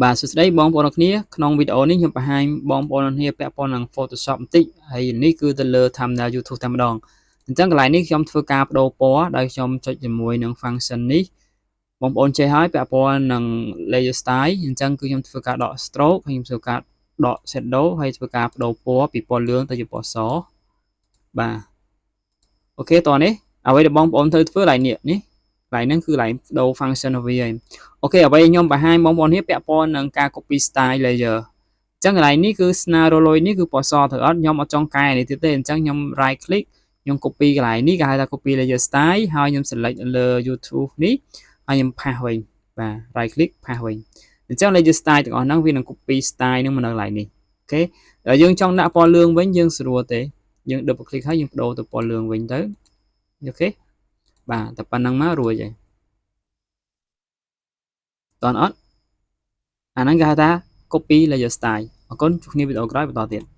បាទសួស្តីបងប្អូនអរគ្នាក្នុងវីដេអូនេះខ្ញុំបង្ហាញបងប្អូនអរគ្នាពាក់ព័ន្ធនឹង Photoshop បន្តិចហើយនេះគឺទៅលើ thumbnail YouTube តែម្ដងអញ្ចឹងកន្លែងនេះខ្ញុំធ្វើការបដូរពណ៌ដោយខ្ញុំចុចជាមួយនឹង function នេះបងប្អូនចេះហើយពាក់ព័ន្ធនឹង layer style អញ្ចឹងគឺខ្ញុំធ្វើការដក stroke ហើយខ្ញុំធ្វើការដក shadow ហើយធ្វើការបដូរពណ៌ពីពណ៌លឿងទៅជាពណ៌សបាទ OK តោះនេះអ្វីដែលបងប្អូនត្រូវធ្វើឡើយនេះនេះកន្លែងហ្នឹងគឺកន្លែងដូរ function របស់វាហើយ OK អ្វីខ្ញុំបង្ហាញបងប្អូននេះពាក់ព័ន្ធនឹងការ copy style layer អញ្ចឹងកន្លែងនេះគឺស្នារលុយនេះគឺពណ៌សត្រូវអត់ខ្ញុំអត់ចង់កែនេះទៀតទេអញ្ចឹងខ្ញុំ right click ខ្ញុំ copy កន្លែងនេះគេហៅថា copy layer style ហើយខ្ញុំ select លើ YouTube នេះហើយខ្ញុំ paste វិញបាទ right click paste វិញអញ្ចឹង layer style ទាំងអស់ហ្នឹងវានឹង copy style ហ្នឹងមកនៅកន្លែងនេះ OK ដល់យើងចង់ដាក់ពណ៌លឿងវិញយើងស្រួលទេយើង double click ហើយយើងបដូរទៅពណ៌លឿងវិញទៅ OK បាទតែប៉ុណ្្នឹងមករួចហើយតន់អត់អាហ្នឹងគេហៅថា copy layer style អរគុណជួបគ្នាវីដេអូក្រោយបន្តទៀត។